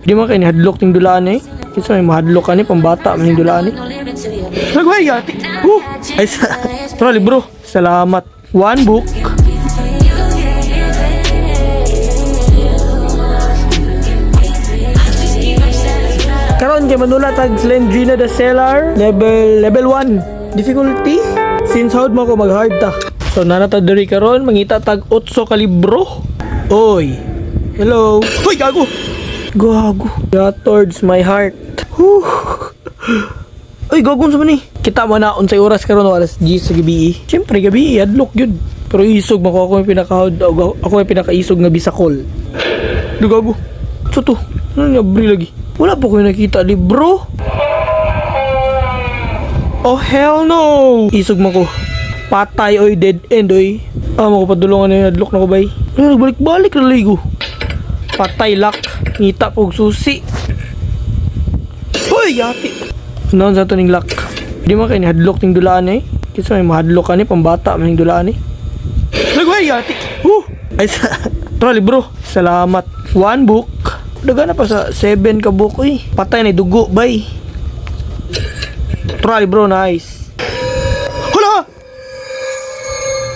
Di man kay nihadlok ting dulaan eh. Kinsa may mahadlok ani, pambata man ning dulaan eh. Nagway yati. Woo! Ay sa Tara, libro. Salamat. One book. Karon kay manula tag Slendrina the Cellar level level 1 difficulty, since how'd mo ko mag hard ta. So nana ta diri karon, mangita tag 8 ka libro. Oy. Hello. Hoy, gago. Gago. Yeah, towards my heart. Whew. Ay, gago sa man eh. Kita mo na unsay oras karon, alas 10 sa gabi. Siyempre gabi, adlok yun. Pero isog mako, ako yung pinaka ako yung pinakaisog nga bisakol. Do gago. So to, ano nga bri lagi? Wala pa ko yung nakita libro. Oh hell no! Isog mo ko. Patay oy, dead end oy. Ah, mo ko padulungan na yung adlok na ko bay. Ano, nagbalik-balik na ligo. Patay, lock. Ngita pog susi. Hoy, yati. Ano sa to ning lock? Di man kay nihadlok ting dulaan eh. Kinsa may mahadlok ani, pambata man ning dulaan eh. Nagway yati. Woo! Ay sa Tara, libro. Salamat. One book. Daga na pa sa 7 ka book eh. Patay na dugo bay. Tara, libro, nice. Hala!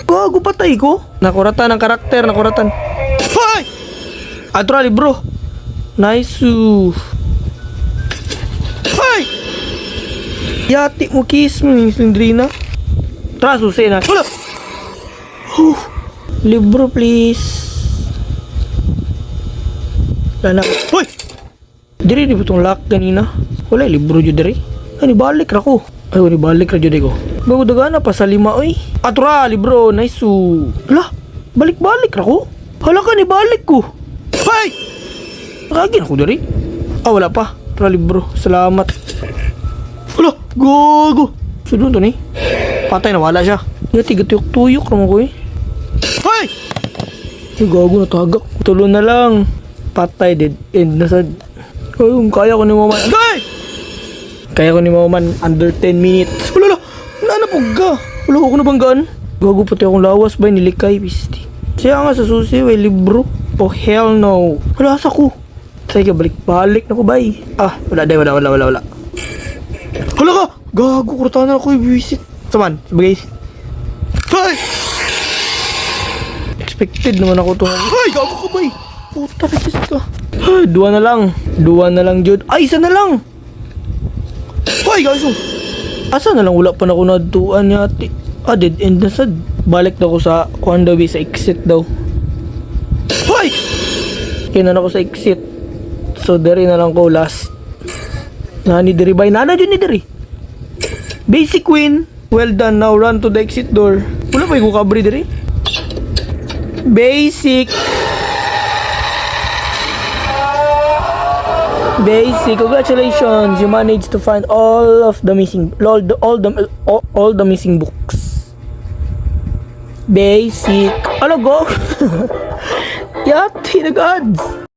Gago, patay ko. Nakuratan ang karakter, nakuratan. Hoy! Ah, tara, libro. Nice. Hoy! Yati mo kiss mo yung Slendrina. Tara, susi na. Hala! Huh. Libro, please. Wala na. Hoy! Diri di ba itong lock ganina? Wala, libro jud diri. Ay, balik ra ko. Ay, wala, balik ra jud ko. Bago dagana pa sa 5 oy. Atura, libro, nice. Hala, balik-balik ra ko. Hala ka, ni balik ko. Hoy! Nakagin ako diri. Ah, wala pa. Tara, libro. Salamat. Hala, gogo. So, doon to ni. Patay na, wala siya. Yati, gatuyok-tuyok naman ko eh. Hoy! Ay, gago, natagak. Tulo na lang. Patay, dead end na sad. Ay, kaya ko ni Maman. Ay! Kaya ko ni Maman under 10 minutes. Wala, wala. Nanapog ka. Wala ko na banggaan. Gago, pati akong lawas ba, nilikay, pisti. Siya nga sa susi, way libro. Oh, hell no. Wala sa ko. Sige, balik-balik na ko, bay. Ah, wala, day, wala, wala, wala, wala. Hala ka! Gago, kurtahan na ako, visit. Saman, sabagay. Ay! Expected naman ako to. Ay, gago ka, bay! Puta, nagsis ka. Ay, duwa na lang. Duwa na lang, Jud. Ay, isa na lang! Ay, gago! Asa na lang, wala pa na ako nadtuan yati. Ah, dead end na sad. Balik na ako sa kuan daw, sa exit daw. Hoy! Kaya na ako sa exit. So, diri na lang ko last. Nani diri bay? Nana dyan ni diri. Basic win. Well done. Now run to the exit door. Wala pa yung kukabri diri. Basic. Basic. Congratulations. You managed to find all of the missing all the missing books. Basic. Ano go? Yati nag-ads.